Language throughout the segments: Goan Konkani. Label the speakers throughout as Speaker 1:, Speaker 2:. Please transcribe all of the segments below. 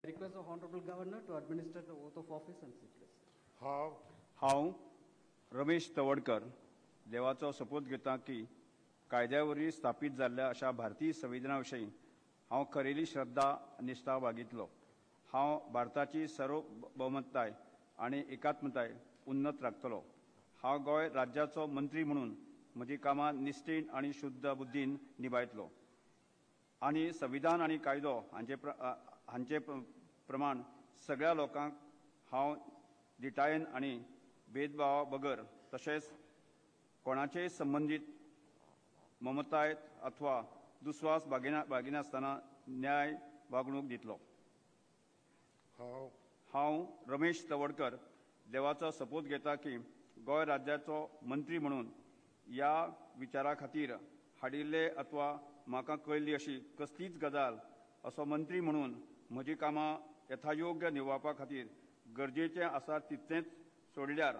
Speaker 1: I request the Honorable Governor to administer the oath of office and secrecy.
Speaker 2: हांव
Speaker 3: हांव रमेश तवडकर देवाचो सोपूत घेता की कायद्या वरवीं स्थापीत जाल्ल्या अशा भारतीय संविधाना विशीं हांव खरेली श्रद्धा आनी निश्ठा बाळगितलो. हांव भारताची सार्वभौमताय आनी एकात्मताय उन्नत राखतलो. हांव गोंय राज्याचो मंत्री म्हणून म्हजी कामां निश्ठेन आनी शुद्ध बुद्दीन निभायतलो आनी संविधान आनी कायदो हांचे प्रमाण सगळ्या लोकांक हांव धिटायेन आनी भेदभावा बगर तशेंच कोणाचेय संबंदीत ममताय अथवा दुस्वास बाळगिनासतना न्याय वागणूक दितलो.
Speaker 2: हांव
Speaker 3: हांव रमेश तवडकर देवाचो सोपूत घेता की गोंय राज्याचो मंत्री म्हणून ह्या विचारा खातीर हाडिल्ले अथवा म्हाका कळिल्ली अशी कसलीच गजाल असो मंत्री म्हणून म्हजी कामां यथायोग्य निभावपा खातीर गरजेचें आसा तितलेंच सोडल्यार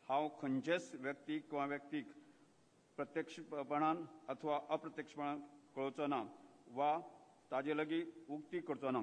Speaker 3: हांव खंयचेच व्यक्तीक किंवा व्यक्तीक प्रत्यक्षपणान अथवा अप्रत्यक्षपणान कळोवचो ना वा ताजे लागीं उक्ती करचो ना.